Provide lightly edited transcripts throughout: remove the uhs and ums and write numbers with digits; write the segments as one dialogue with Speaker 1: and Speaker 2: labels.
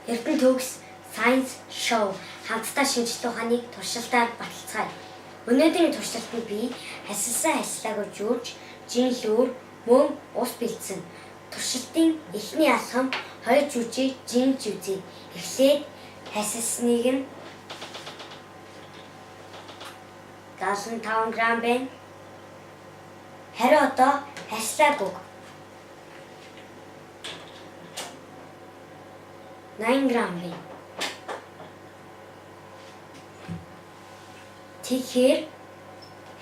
Speaker 1: Эрдэнэ төгс Science Show хамтдаа шинжлэх ухааныг туршилтаар баталцгаая. Өнөөдрийн туршилтанд би хасилсан хасилаагүй жүүрч, жинлүүр, мөн ус бэлдсэн. Туршилтын эхний алхам хоёр жүжиг жинж үзье. Эхлээд хасилсныг нь 75 грамм байна. Харин одоо хасилаагүй 80 грамм байна. Тэгэхээр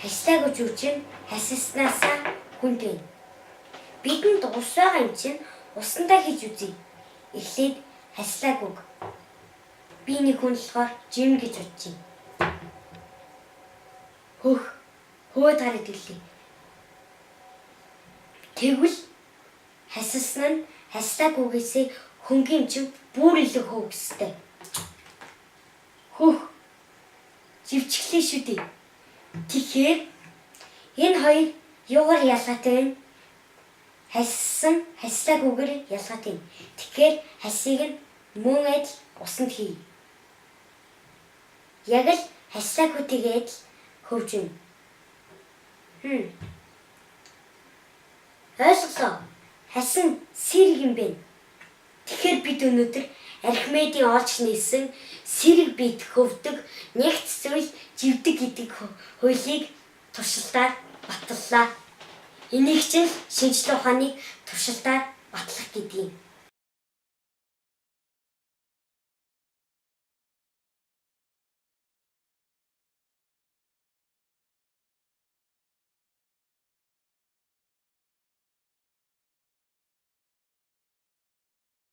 Speaker 1: хасилаагүй жүжиг хасилснаасаа хүнд байна. Бидэнд ус байгаа юм чинь усандаа хийж үзье. Эхлээд хасилаагүйг. Би нэг хүн болохоор жим гэж бодож байна. Хөөх хөөд гараад ирлээ. Тэгвэл хасилсан нь хасилаагүйгээсээ хөнгөн чинь бүр илүү хөөгстэй. Хөөх живчглээ шүү дээ. Тэгэхээр энэ хоёр юугаар ялгаатай вэ? Хассан хасилаагүйгээр ялгаатай. Тэгэхээр хасыг нь мөн адил усанд хий. Яг л хасилаагүйтэйгээ адил хөвж байна. Ойлголоо. Хасан сэрэг юм байна. Тэгэхээр бид өнөөдөр Архимедийн олж нээсэн сэрэг бит хөвдөг нягт зүйл живдэг гэдэг хуулийг туршилтаар баталлаа. Энийг чинь шинжлэх ухааныг туршилтаар батлах гэдэг юм.